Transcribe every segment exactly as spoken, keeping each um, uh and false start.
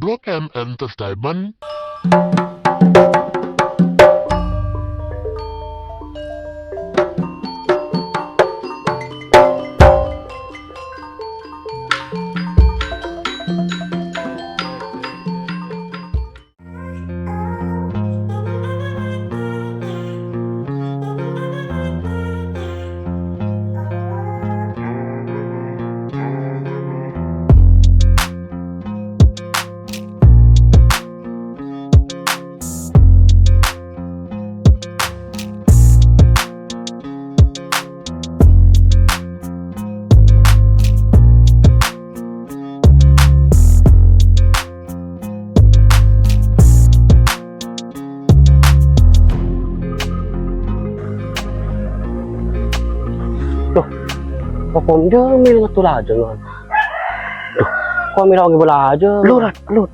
Rock M Entertainment. Duh, kok Om Jamil ngetto lajângan? Duh, kok Mira lagi bâlâjâ? Lur, Rat, lur.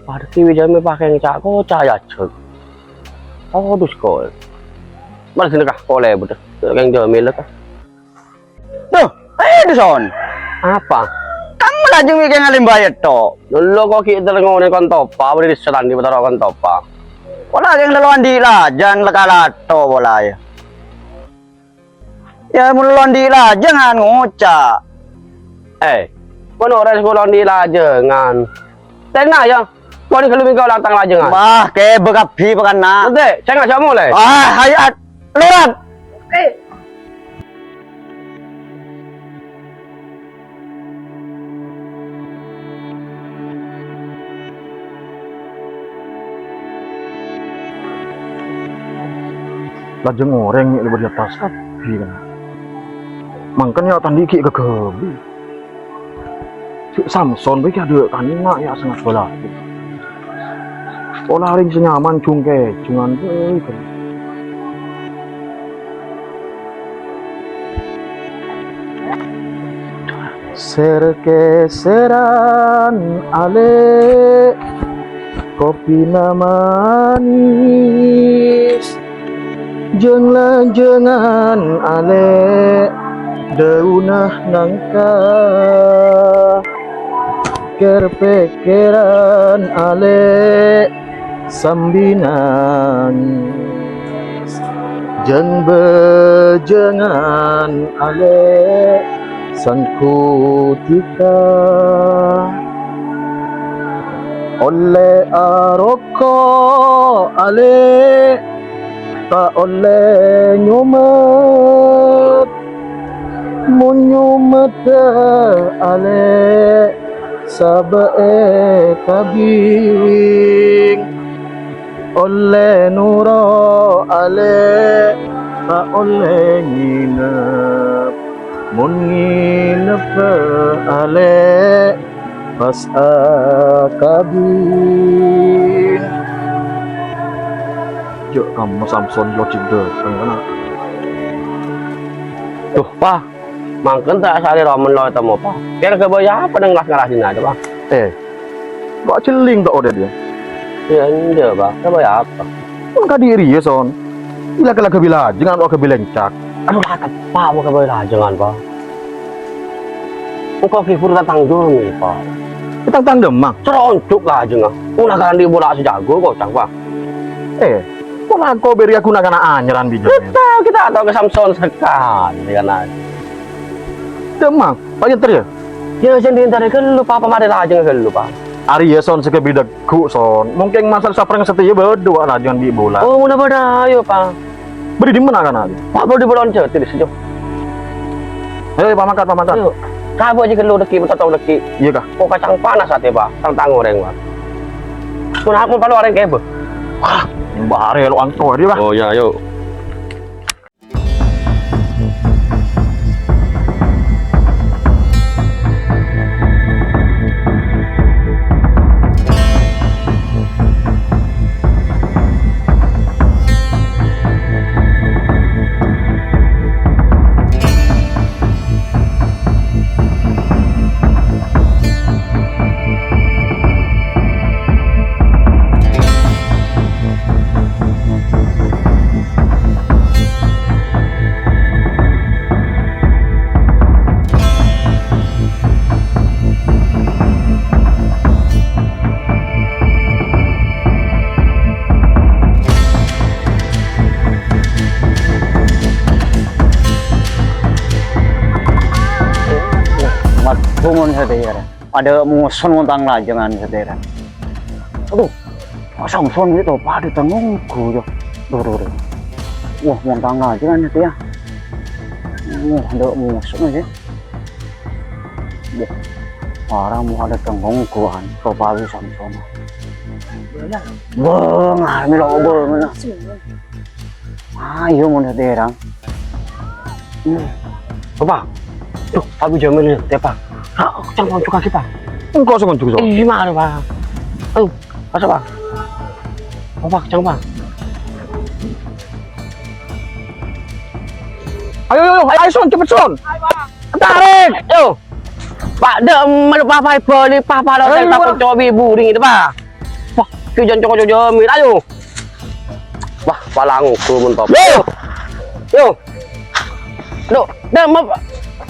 Padâ ghi' bi' Jamil pakèn ca'-koca' ajhâk. Oh, dus kol. Malah sini kah, kol è, budâ. Kèng Jamil kah? Duh, eh, Duson. Apa? Kamma lajâng mèkkè ngalèmbâi ètto? Lho, kok ghi' terro ngonè kon topa, bâri' setan di Betara kon topa. Pola kèng lello andi' lajâng, la-, kalatto pola, yâ. Yâ, mon lello andi' lajângan ngoca'. Eh, mon orèng sekolah andi' lajângan. Tenang, yâ. Kok ghâllu mèngko lantang lajângan. Wah, kèbâ kabbhi pakanna. Nanti, saya ngajak mulai. Ah, hayat. Lurat. Eh. Lajâng orèng mè' lèbât è attas kabbhi, kan. Mangkana yâ tandhi ghi' ghâghâbây. Cè' Samson bhâi kadhâ' kanna' yâ sanget bâlâi. Pola rèng sè nyaman jung-kèjungan bhâi, kan. Sèr-kèsèran alè', kopina manis, jâng-lajângan alè', dâunna nangka. Kèr-pèkkèran alè', sambi nangès. Jâng-bâjângan alè' sangko' dhika. Ollè aroko' alè', ta' ollè nyomet. Mon nyometta alè' sabâ' ètabing, ollè noro' alè', ta' ollè nginep. Mon nginebbhâ alè', pas akabin. Jâ' kamma Samson lojik dâteng, kana'. Duh, Pa, mangkèn ta' salèra mon lo ètemmo, Pa. Kèra ghâbây apa neng las-ngalas dinna', Pa? Eh, Wa' jhelling ta' odhi' dhiyâ? Iyâ, enjâ', Pa. Ghâbây apa? Mon kadhi' rèya, Son. Ila kala ghâbây lajângan, wa' ghâbây lèncak. Adu, la teppa' wa' ghâbây lajângan, Pa. Engko' ghi' buru tang-tang Joni, Pa. Tang-tang dâmma? Soro onjhuk lajângnga. Mula kan dhi' bola sè jhâgo, kocang, Pa. Eh, pola engko' bâri' aguna kana' anyar bi' Joni. Kita, kita tao ka Samson sakalè, kana'. Dâmma, Pa, èntar, yâ? Yâ, jhân èntar ghâllu, Pa, pamarè lajângnga ghâllu, Pa. Arèya, Son, sè ghâbây dâgghu', Son. Mongkèn masal saprèng satèya bâdâ wa' lajângan bi' bola. Oh, mona bâdâ, ayo, Pa. Bâdâ è dimma na'-kana' rèya? Pa, bâdâ è bulân jâ', di sèjjhâ. Ayo, Pa, mangkat, Pa, mangkat. Ayo. Kabâ jâ' ghâllu dâgghi', mènta tong dâgghi'. Iyâ, Ka'. Kok kacang panas atè, Pa. Tang-tang orèng, Pa. Mona aku palu orèng kèbâ. Wah, mbahare lo angko, Pa. Oh, iyâ, ayo. Padâ moson mon tang lajengan satèya. Aduh, Samson ghi' to padâ tang ongghu, yâ. Duh, duh, duh. Wah, mon tang lajengan satèya. Wah, padâ moson satèya. Wah, para mon padâ tang ongghu, an, to padâ Samson. Wah, ngarep lo obâ, mana? Ayo, mon satèya, Rang. Hmm. Apa? Duh, Pak Jamil ya, ya, Pak. Ha, cang Pak, juga kita. Engko' sing juga, Son. Ih, gimana, Pak? Aduh, masa, Pak? Apa, cang, Pak? Ayo, ayo, ayo, ayo, Son, cepet, Son. Tarik, yo. Pak, dek, melu papa bali, papa lo, ayo, tak Pak. Cobi buring itu, Pak. Wah, ki jan coko Jamil, ayo. Wah, palang ku mun top. Yo. Yo. Duh, dek, ma-,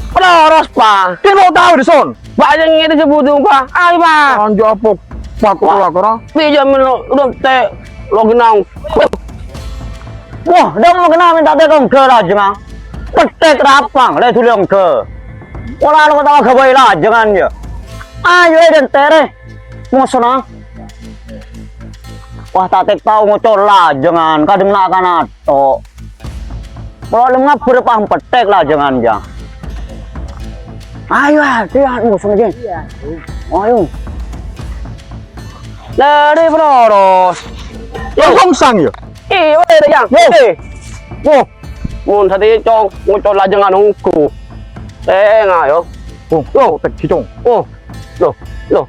peloros, Pak. Dia mau tahu di son. Pak, yang ini sebut dong, Pak. Ayo, Pak. Anjo apa? Pak, wah. Ora, ora. Pi Jamil lo, udah te, lo genang. Wah, dek mau kenal minta te kong ke raja, Mang. Petek rapang, le dulu yang ke. Ora lo tahu gawe lajengan ya. Ayo, eh, dan tere. Mosona. Wah, tatek tao ngoco lajengan, kadheng na' kanato. Kalau lem ngabur paham petek lajengan, ja. Ayo, ah, dia mosona, Jeng. Iya. Ayo. Lari, Bro, terus. Yo, kongsang, yo. Ih, weh, Jang. Yo. Eh. Wo. Mun sati, Cong, ngoco lajengan ungku. Tengah, yo. Oh, yo, tek, Cong. Oh. Loh, loh.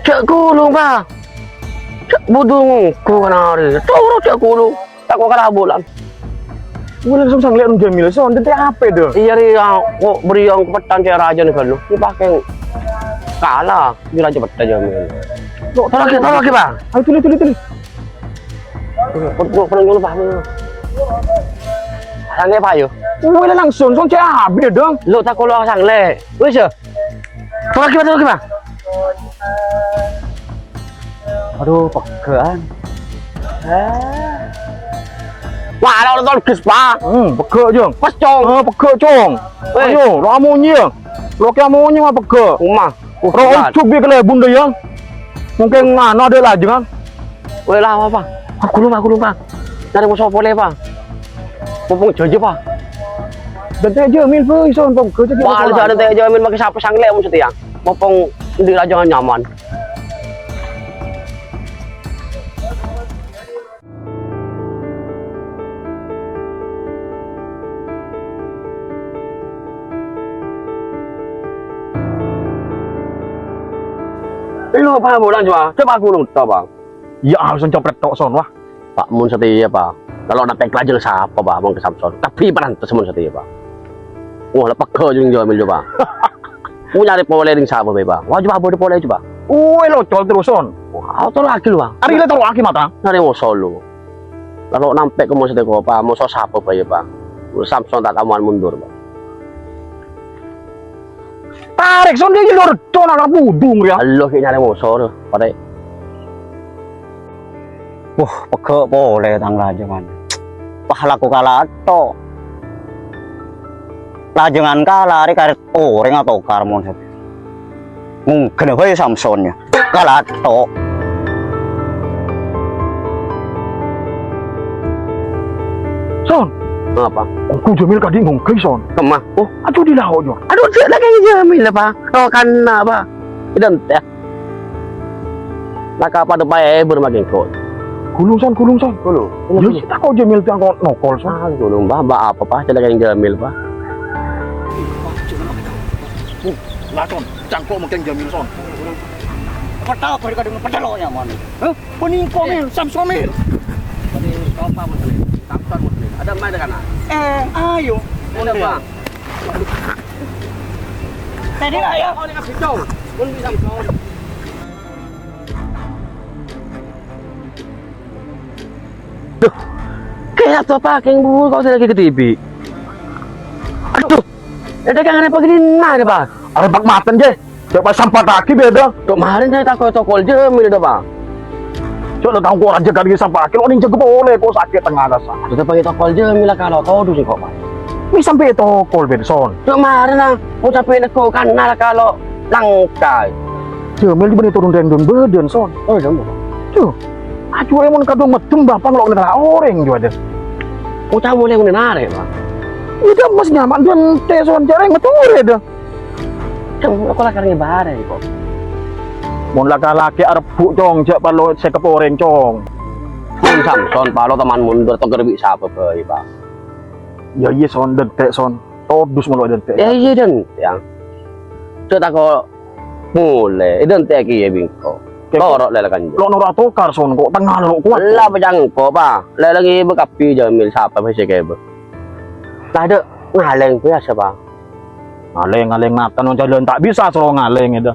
Cek kulung, Pak. Cek budung ku kanari. Turu cek kulung. Tak kok kala bulan. Gue langsung sanglek nang Jamil, son, tete apa itu? Iya, Ri, ya, kok beri yang kepetan cek raja nih, kan, lo. Ini pakai kalah, di raja peta Jamil. Lo, tolong lagi, tolong lagi, Pak. Ayo, tulis, tulis, tulis. Pun, pun, pun, pun, paham. Sange, Pak, yo. Wele langsung, song cek abis dong. Lo tak kalau sangle. Wis, ya. Tolong lagi, Pak, tolong lagi, Pak. Aduh, pegean. Wah, ada orang tolgis, Pak. Hmm, pege, Jong. Pas, Cong. Eh, pege, Cong. Weh. Ayo, lo amunyi, ya. Lo ke amunyi, mah pege. Rumah. Ro ujug bi' kalèbun dâ, yâ. Mungkin nganu adâ' lajengan. Weh, la apa, Pak? Aku lupa, aku lupa. Nyarè moso polè, Pak. Mumpung jhâjâ, Pak. Dântè' Jamil, Boy, son, pong gâjâ. Wah, jhâ' dântè' Jamil, maskè sapa sanglè mon satèya. Mumpung dântè' lajengan nyaman. Ilo, Pak, bulan, Pak. Coba aku nonton, Pak. Ya, harus copret tok, son, wah. Pak, mon satèya, Pak. Kalau nate kelajeng sapa, Pak, mon ke Samson? Tapi parantes mon satèya, Pak. Wah, la pegghâ jeng Jamil, Pak. Mau nyarè polè ning sapa bhâi, Pak? Wah, coba boleh polè, coba. Uwe, lo col terus, son. Wah, tolak lagi, lo, Pak. Ari le tolak lagi, mata. Nyarè moso, lo. Kalau nampè' ke moso teko, Pak, moso sapa bhâi, Pak? Samson tak kamuan mundur, Pak. Tarèk, son, dia jalur, con, akan pudung, ya. Allah, kayak nyarè moso, lo. Pada. Wah, pegghâ polè tang lajengan. Wah, lako kala to. Lajengan kala arè karè orèng atokar mon satèya. Mungkin apa ya Samson ya? Kala to. Son. Apa? Aku Jamil kadhi ngongkai, son. Kemah. Oh, aduh di laut, yo. Aduh, cek lagi Jamil apa? Oh, kan apa? Idan, ya. Laka pada pae bermakin kok. Gulung, son, gulung, son. Gulung. Ya, si tako Jamil tiang kok nokol, son. Ah, gulung, Mbah, Mbah apa, Pak? Cek lagi Jamil, Pak. Lacon, cangkok mungkin Jamil, son. Apa tahu kau kadang pedal lo nyaman? Hah? Paningko, Mil, Samson, Mil. Paningko apa, Mil? Samson, Mil. Ada main dengan anak? Eh, ayo. Ada, Bang. Tadi lah, ya. Oh, ini kasih tahu. Pun bisa, Samson. Duh. Kayak apa, Pak? Yang bu, kau saya lagi ke T V. Aduh. Ada kan ada pagi ini, nah, ada, Pak. Ada Pak Maten, je. Cok, pas sampatake beda. Cok, kemarin saya takut tokol Jamil dah, Pak. Cok, lo tau kok raja kali sampatake, lo ning jaga boleh kok sakit tengah rasa. Ada pakai tokol Jamil lah kalau tahu dulu kok, Pak. Mè' sampè' tokol, bân, Son. Dhu' marèna, mon sampè' neggu' kanal kalo langka. Jamil bânnè toron rèng dhun bâdân, Son. Oh, iya, Mbak. Dhu, ajuwâ mon kadhung meddhem, Bapa nglo' nètèla orèng, juwâ, dâ. Oca' molè mon narè', Pak. Iyâ, dâ, mas nyaman dhun tè, Son, jhâ' rèng meddhem orèng, dâ. Kan kok la karè bareng, kok. Mon la-, lakè arebbhu', Cong, jhâ' parlo sèkep orèng, Cong. Mon Samson, palo teman mundur, tokèr bi' sapa bhâi, Pak? Iyâ, iyâ, Son, dântè', Son. Todus molo dântè'. Iyâ, iyâ, dântè', ya. Cè' tako' molè, dântè' kèya bingko. Kèya. Toro' lè la kanjeng. Lo' noro' atokar, Son, kok tengnga lo' kowat. La pacangko, Pa. Lè la ngibâ kabbhi Jamil, sapa bhâi sè kèbâ? La dâ' ngalèng biyasa, Pa. Ngalèng, ngalèng mata non jalan tak bisa soro ngalèng itu.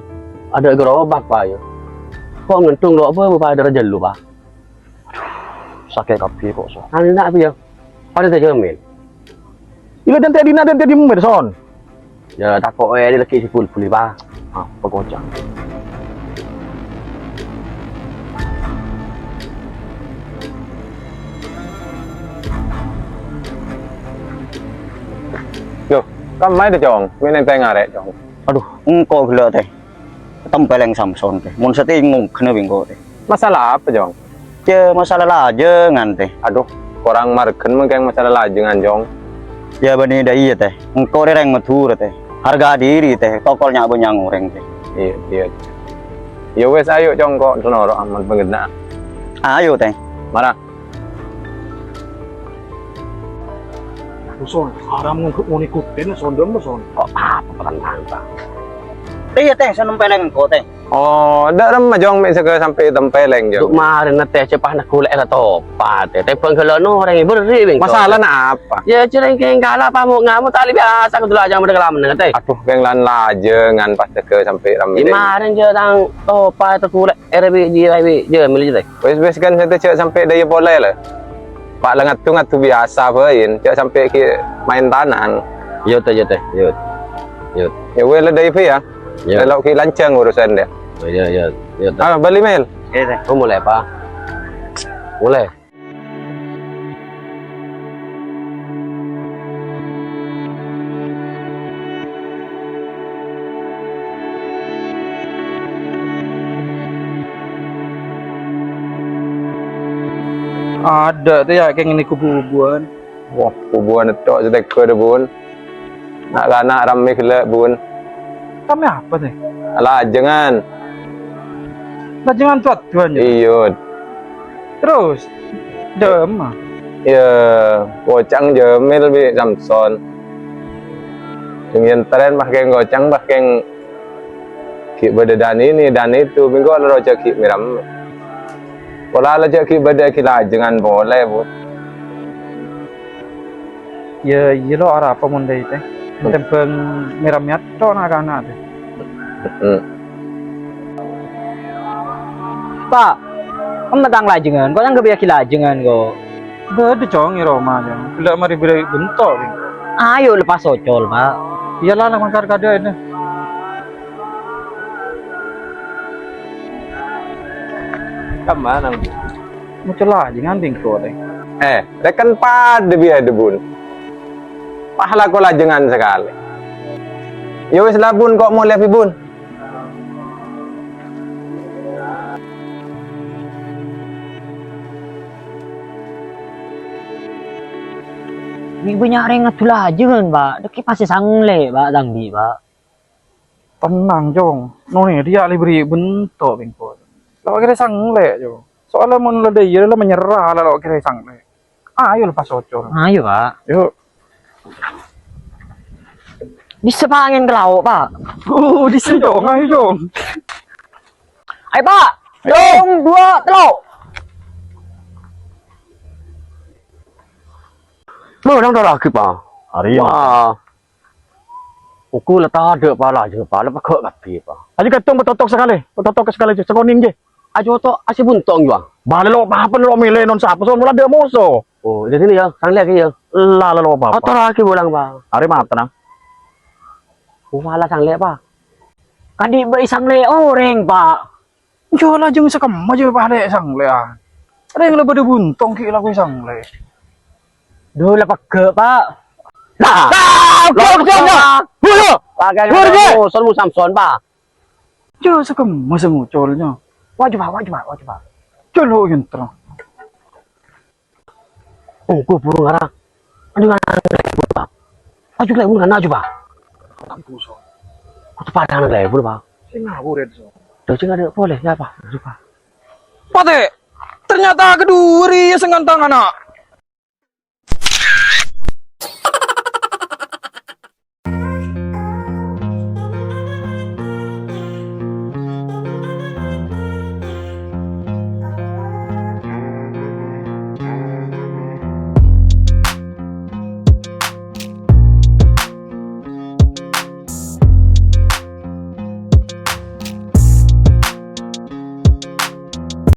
Adâ' gerobak, Pa, ya. Kok ngentung lo' apa, Pa, dârâ jâllu, Pa? Sakè' kabbhi kok, Son. Anu, nak, apa, ya? Pada tak jamin. Ila dântè' dinna', dântè' dimma, Son? Ya, tako' è, ini lagi si bulbul, Pa. Ah, pekocang. Yo, kamma itu, Cong? Mè' neng tengah rek, Cong. Aduh, engko' gella', Tè. Tempèlèng Samson, Tè. Mon sè tèngok kènè' bi' engko', Tè. Masalah apa, Cong? Ya, masalah lajângan, Tè. Aduh, korang marghân mengkèng masalah lajângan, Cong. Ya, bânnè dâ' iyâ, Tè. Engko' rè rèng Madhurâ, Tè. Harga diri, Tè. Tokol nya'-bânnya' orèng, Tè. Iyâ, iyâ. Ya wes, ayo, Cong, ko' noro' amal pangghâna. Ayo, Tè. Mara. Son, haram ngongghu' mon ikutin, Son, dâmma, Son. Kok apa pertanyaan, Bang? Iyâ, Tè, sè nempèlèng engko', Tè. Oh, dâ' remma, Jong, mè' sè sampè' tempèlèng, Jong. Dhu' marèna, Tè, cè' pas neggu' la èla topa, Tè. Tèbâng ghellâ' orèng bâri' bingko. Masalana apa? Yâ, jhâ' rèng kèng kala pa mo' ngamo' talè biyasa kodhu lajâng bâdâ kalamna, Tè. Aduh, kèng lan lajângan pas neggu' sampè' rammè. Yâ, marèn jhâ' tang topa teggu' la Èrè bi' jiyâ, bi' jiyâ, milih jiyâ, Tè. Wis, wis, kan, sè jhâ' sampè' dâ' iyâ polè, la. Pa' la ngaddu-ngaddu biyasa bhâi, jhâ' sampè' ghi' maèn tanang. Yâ, Tè, yâ, Tè, yâ. Yâ. Yâ, wis, la, dâ' iyâ, ya. Yâ. Lo' ghi' lanjhâng urusan, dâ. Oh, yâ, yâ, yâ, Tè. Ah, bâli, Mil. Yâ, Tè. Oh, molè, Pa. Molè. Adâ' tè, yâ, kèng ngènè kubu-kubuwân. Wah, kubuwân ètto' sè tèghâ, Bun. Na'-kana' rammè ghellâ', Bun. Rammè apa, Tè? Lajângan. Lajângan tu-aduwân, yâ? Iyâ. Terros, dâ'emma? Yâ, koca'na Jamil bi' Samson. Sè ngèntarè pas kèng koca'na, pas kèng ghi' bâdâ dan ini, dan itu, bi' engko' la jhâ' ghi' mè-rammè. Pola la jhâ' ghi' bâdâ ghi' lajângan polè, Bun. Yâ, iyâ lo, arapa mon dâ' iyâ, Tè? Hmm. Tèmbhâng mè-rammè ètto' na'-kana', Tè. Hmm. Pa', emma tang lajângan, ko' nyangka biyâ ghi' lajângan, ko'. Bâdâ, Cong, è roma, Cong. Ghellâ' marè bârâi' bento', Cong. Ayo, lepas ocol, Pa'. Iyâ la, la mangkar kadâ' ini. Kamma, Nang? Maca lajângan bi' engko', Tè. Eh, rèken padâ bi' adâ, Bun. Pas lako lajângan sakalè. Yâ wis la, Bun, ko' molè bi', Bun. Bi' bânnya' rèng ngaddu lajângan, Pa'. Dâgghi' pas sanglè, Pa', tang bi', Pa'. Tennang, Cong. Nonè, dâ' iyâ la bârâi' bento' bi' engko'. La kèra sanglè, Cong. Soalnya mon la dâ' iyâ la menyerah la lo' kèra sanglè. Ayo lepas ocol. Ayo, Pa'. Yuk. Bisa, Pa', angèn ka lao', Pa'. Oh, bisa, Cong. Ayo, Cong. Ayo, Pa'. Ayo. Sèttong, duwâ', tello'. Mè' orèng ta' lagi, Pa'? Arèya. Wah. Engko' la tadâ' pala, jâ, pala pegghâ' kabbhi, Pa'. Ayo, ghântong patotok sakalè, patotok sakalè, jâ, sakonèng, jâ. Ayo, to', asè buntong, jâ. Bâ, lo' apa, lo' mèlè non sapa, son, mola dâ' moso. Oh, jadi ini ya, sanglè lagi ya. La, la, lo' apa. Kotor lagi pulang, Pa'. Arè mata, nah. Oh, malah sanglè, Pa'. Kan di' bâi sanglè orèng, Pa'. Jâ lajâng sakemma jâ palè' sanglè, ah. Rèng la bâdâ buntong ghi' la koy sanglè. Dhu la pegghâ', Pa'. Nah, nah, udah, udah, udah. Buru. Pakai Buru, Buru. Samson, mu Samson, Pak. Yo, sakemma sè ngocolnya. Wah, coba, wah, coba, wah, coba. Colo' yentro. Engko' buru ngara. Aduh, ngara. Ayo, lek, ngara, coba. Kudu padahal lek, buru, Pak. Sing ngawur, ya, so. Terus sing ada boleh, ya, Pak. Coba. Pate, ternyata kedua ri sing ngantang anak.